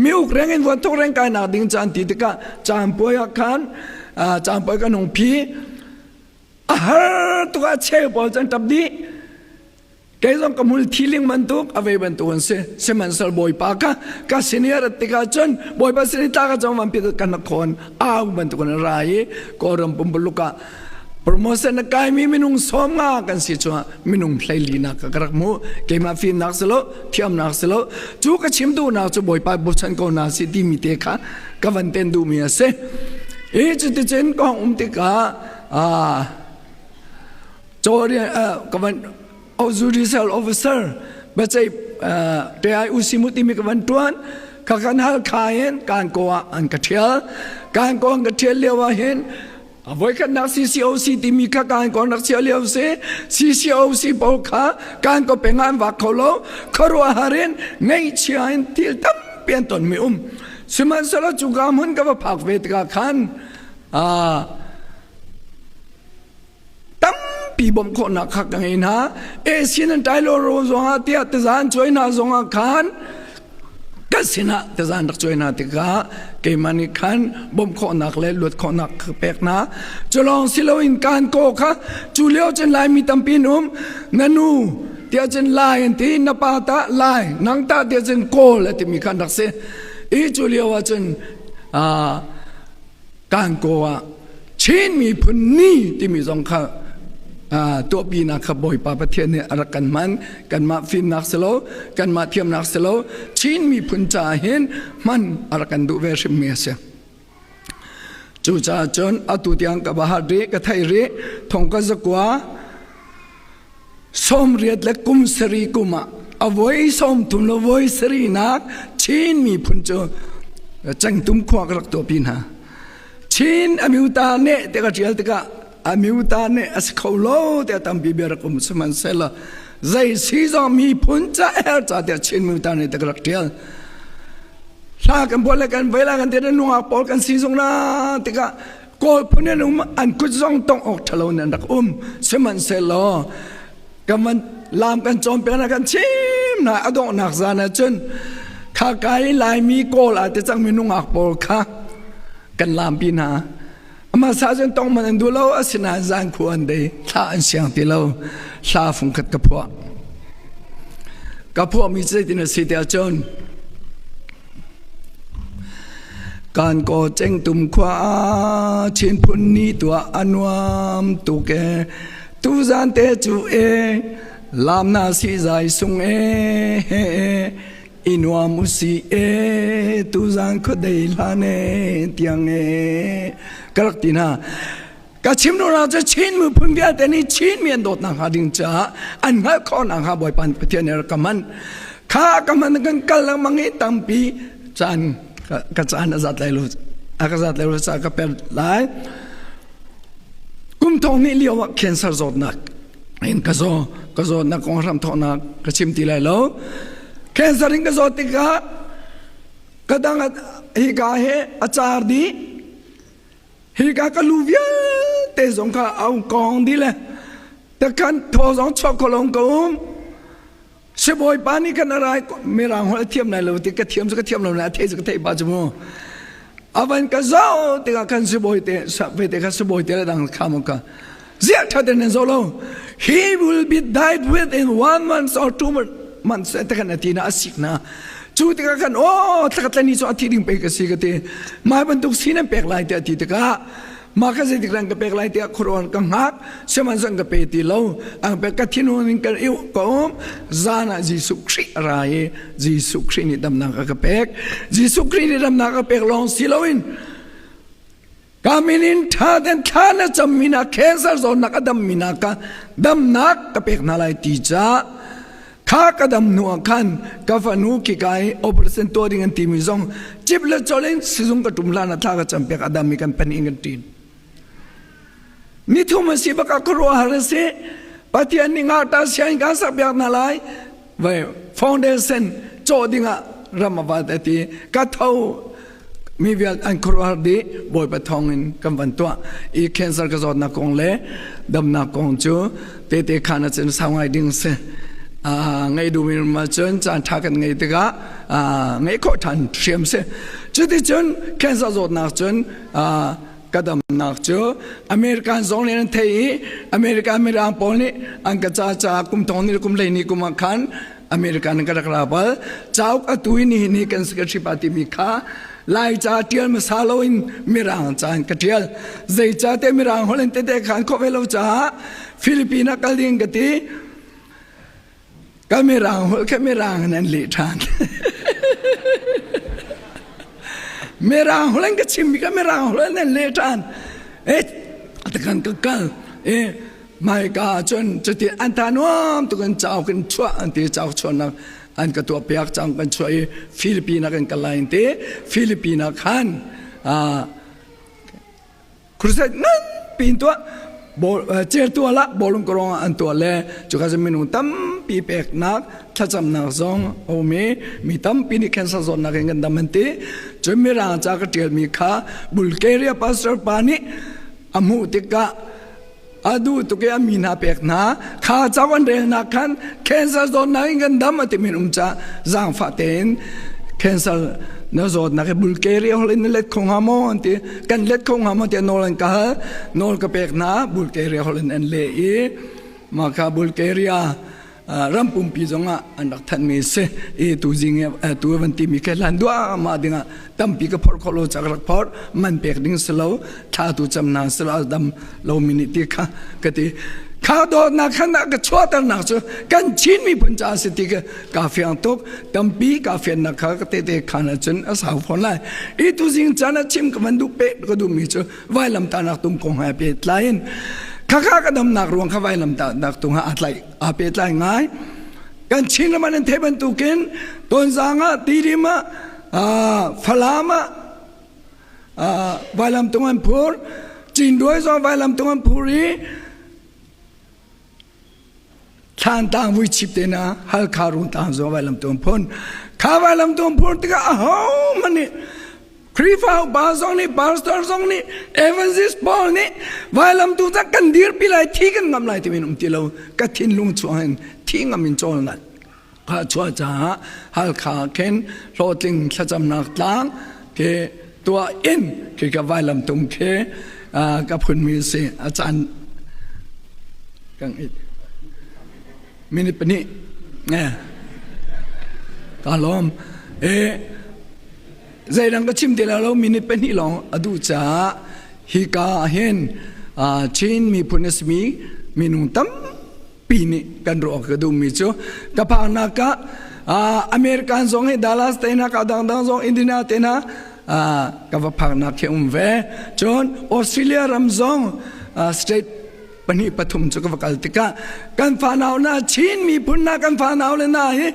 Mi uk reng in vuan thok reng kai nak ding caan ti tikah caan puai ah khan caan puai kan hung phi. A har tuk ah cheu pawl can tap dih. Kei zong ka hmul thiling bantuk a vei bantuk an si. Sihmanhsehlaw Bawipa kha ka sin i a rat tikah cun Bawipa sin i tla ka cong van pit kan khawn au bantuk in a ra i Kawlram pumpuluk ah promotion na kaimi minung 50 kan si chungah minung 14 nak ka rak hmu. Keimah fimnak si lo, thiamnak si lo. Cu ka chim duhnak cu Bawipa bochan ko na si timi te kha ka van ten duhmi a si. I cuticun ka hong um tikah ka van judicial officer biaceih te usimu timi ka van tuan ka kan hal kha hin kan ko ah an ka thial kan ko an ka thial lio ah hin voikhatnak CCOC timi kha kan ko nak chia lio si CCOC pawl kha kan ko peng an vak kho lo khuaruahhar in ngaihchia in thil tampi an ton mi um sihmanhsehlaw cu ka hmun ka va phak ve tikah khan tampi bawmh khawhnak kha ka ngei hna. Asian an tai lo ro zongah tiah tazan cuai hna zongah khan ka sinah tazan rak cuai hna tikah keimah nih khan bawmh khawhnak le luat khawhnak ka pek hna. Culawng si loin kan ko kha cu lio cun Laimi tampi an um na nu tiah cun Lai an ti na pa tah Lai nang tah tiah cun Kawl a timi khan rak si. I cu lio ah cun kan ko ah Chin miphun ni timi zong kha tuahpinak kha Bawipa Pathian nih a rak kan hman. Kanmah fimnak si lo, kanmah thiamnak si lo, Chin miphun caah hin hman a rak kan duh ve hrimmi a si. Cucaah cun atu tiang ka va hat rih, ka theih rih, thong ka zakua 87 kum kum ah a voi 30 le voi sarihnak Chin miphun cu Cengtum khua ka rak tuahpi hna. Chin amyuta ne te ka ṭial tikah amyuta ne a si kho lo tiah tampi bia rak um sihmanhsehlaw zei si zong miphun ca her ca tiah Chin miuta ne te ka rak ṭial. Hla kan buat le kan veila kan te nungak pawl kan si zung na tikah Kawl phun an um an kut zong tong awk ṭhalo in an rak um sihmanhsehlaw kan van lam kan cawnpiak na kan chim na a donghnak zan ah cun kha kai Laimi Kawl ah te cangmi nungak pawl kha kan lampi hna ama sa cun tong man an duh lo asinain zan khu an dei thla an siang ti lo hla fungkhat ka phuah ka phuahmi zeitin a si tiah cun Kan kaw cengtum khua ah Chin phun ni tuah a nuam tuk e. Tuzan te cu e lam na si zai sung e i nuam usi e tuzan khuadei hlan e tiang e ka rak ti hna. Ka chim nu cu Chin miphun vialte nih Chin mi an dawtnak hnga ding caah an hngalh khawhnak hnga Bawipa Pathian nih rak ka man. Kha ka man kan kal lengmang i tampi caan ka caan a zat lai lo a ka zat lai lo caah ka per lai. Kum thong hnih lio ah cancer zawtnak in ka zaw ka zawtnak kong hram thawknak ka chim ti lai lo. Cancer in ka zawt tikah ka dang hika he a car dih Hika ka lu vialte zong kha au kong dih le takhan thaw zong chuak kho lo ka um. Sibawipa nih kan arai mirang holh a thiam lai lo ti ka thiam cu ka thiam lo na thei cu ka theih pa cu mu. Avan ka zoh tikah kan sibawi te ve te kha sibawi te le dang kha mu ka ziah tha ten nan zoh lo. He will be died within one month or 2 months te kan ati na asik na. Cu tikah khan aw thlakhat ni cu a thi ding pei ka si ka ti. Mai bantuk si nan pek lai tiah ti tikah mah ka zeitik ran ka pek lai tiah khuaruan ka hngak sihmanhsehlaw ka pe ti lo ang pek ka thinhun in ka ka um zan ah Jesuh Khrih a ra i Jesuh Khrih nih damnak a ka pek Jesuh Khrih nih damnak a pek lawng si loin ka min in ṭha ten thla na cammi na cancer zawtnak a dammi na ka damnak ka pek hna lai ti ca kha ka dam hnu ah khan ka fanu khi kai operation tuah ding an timi zong cip le chol in sizung ka tum hlan ah thla ka cam piak a dam i kan pan in kan ṭin nithum a si bak ah khuaruahhar a si Pathian nih ngakṭah sianginn kan sak piak hna lai vai foundation cawh dingah ram a vat a ti ka tho mi vial an khuaruahhar dih Bawipa thawngin kan van tuah i cancer ka zawtnak kong le damnak kong cu tete khan ah cun sau ngai ding si. Ngei duhmi ma cun caan ṭha kan ngei tikah ngeih khawh ṭhan hriam si. Cuticun cancer zawtnak cun ka damnak cu American zong nih an thei i American mirang pawl nih an ka ca ca kum thong ni kum hlei ni kum ah khan American ka rak ra bal. Cauk atu i nihin hi kan secretary pa timi kha Lai ca ṭial hmasa loin Mirang ca in ka ṭial. Zeicahtiah Mirang holh in tete khan khawh ve lo caah Philippine ah kal ding ka ti. Ka Mirang holh kha Mirang in an leh ṭhan. Mirang holh in ka chimmi ka Mirang holh in an leh ṭhan. Eh, takan ka kal. Eh, Maika cun cuti an ta nuam tuk in cauk in chuah an ti cauk chuahnak an ka tuah piak cang kan chuah i Philippine ah kan kal lai ti Philippine ah khan crusade ngan pin tuah cer tua la bolung korong an tuah le cuka cun minung tampi peknak thlacamnak zong a um i mi tampi nih cancer zawtnak in kan dam an ti cun mirang ca ka ṭialmi kha Bulgaria pastor pa nih a hmuh tikah a duh tuk i a mi hna pek hna kha cauk an relnak khan cancer zawtnak in kan dam a timi um ca zaangfah tein cancer na zawtnak hi Bulgaria holh in na let kho hnga maw an ti kan let kho hnga maw tiah nawl an ka hal nawl ka pek hna Bulgaria holh in an leh i mah kha Bulgaria ram pumpi zongah an rak thanhmi si i tu zing tu van timi khe hlan duahmah dingah tampi ka phorh khawh lo cak rak phorh man pek ding si lo thla tu cam na si lo dam lo mi nih ti kha ka ti kha dawtnak khan ka chuahternak cu kan Chin miphun caah si ti ka ka fiang tuk tampi ka fiannak kha ka tete khan ahcun a sau fawn lai i tu zing caan ah chim ka van duh pe ka duhmi cu vailamtahnak tung kong he pehtlai in khakha ka damnak ruang kha vailamtahnak tung ah aa pehtlai ngai kan Chin ram an thei bantukin Tonzang ah Tidim ah Falam ah vailam tung an phur Cinduai zong vailam tung an phur i Thlantlang vuichip te na Halkha Rungtlang zong vailam tung phun kha vailam tung phur tikah ahohmanh nih Khrihfa upa zong nih pastor zong nih evangelist Paul nih vailam tu cak kan dirpi lai thi kan ngam lai timi um ti lo ka thinlung chuang in thi ngam in cawl ngat kha chuah caah Halkha khin hlawhtling thlacamnak tlang ke tuah in khi ka vailam tung khi ka phunmi si a caan kan minute pahnih ka lawm e zeidang ka chim ti lo minute pahnih lawng a duh caah hika hin Chin miphun a simi minung tampi nih kan ruah ka duhmi cu ka phaknak ah American zong hi Dallas te hna ka dangdang zong Indiana te hna ka va phaknak khi um ve cun Australia ram zong state pahnih pathum cu ka va kal tikah kan fanau na Chin miphun na kan fanau le na hi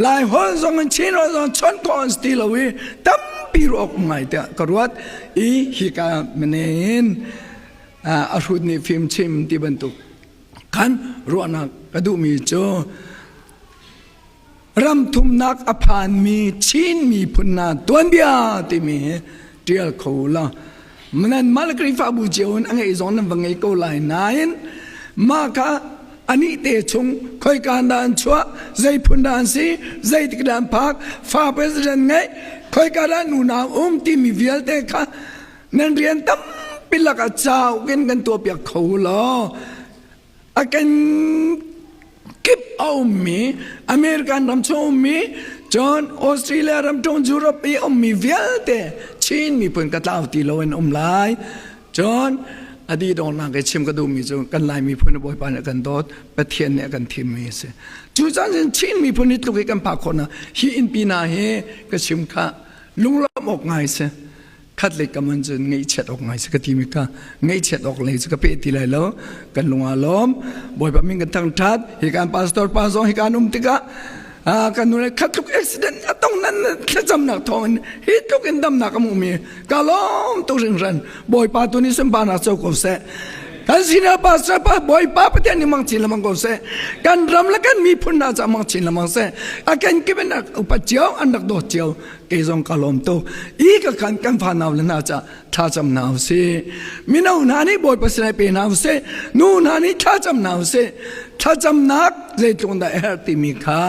Lai holh zong in Chin holh zong chon ko an ti lo i tampi ruak um ngai tiah ka ruat i hika mene in a hrut nih fim chim ti bantuk khan ruahnak ka duhmi cu ram thumnak a phanmi Chin miphun hna tuanbia timi hi ṭial kho la nan mal Khrihfabu cio in a ngeih zong nan va ngei ko lai nain mah kha anih te chung khoika dah an chuah zei phun dah an si zeitik dah an phak fa president ngeih khoika dah nunau um timi vialte kha nan rian tampi lakah cauk in kan tuahpiak kho law a kan kip a ummi American ram chung ummi cun Australia ram chung Europe i ummi vialte Chin miphun ka tlau ti lo in um lai cun a dih dongnak i chim ka duhmi cu kan Lai miphun Bawipa nih a kan dawt Pathian nih a kan thimmi a si cu caan cun Chin miphun hi tluk i kan phak khawhnak hi innpi hna hi ka chim kha lunglawmh awk ngai si khat lei kam an cun ngaihchiat awk ngai si ka timi ka ngaihchiat awk lei cu ka pe ti lai lo kan lung aa lawm bawipa min kan thangṭhat hi kan pastor pa zong hi kan um tikah kan nu le khat tluk accident a tong nan thlacamnak thawng in hi tluk in damnak a hmumi ka lawm tuk hringhran bawipa tu nih sunparnak co ko seh kan senior pastor pa bawipa pathian nih mang chin lamang ko seh kan ram le kan miphun hna ca mang chin lamang seh a kan kip in upat cio an rak dawt cio kei zong ka lawm tuk i ka kan kan fa nau le hna ca thlacam hna usih mino hna nih bawipa sinai pe hna usih nu hna nih thlacam hna usih thlacamnak Zeitluk dah a herh timi kha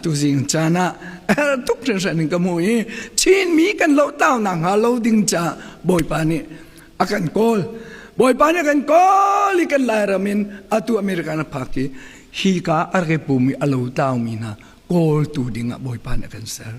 tuzing caan ah a herh tuk hringhran in ka hmu i Chinmi kan lohtau nakhnga lo ding caah Bawipa nih a kan kawl. Bawipa nih a kan kawl i kan Lairam in atu America na phak i hi ka a rak i pumi a lotlaumi hna kawltu ding ah Bawipa nih a kan ser.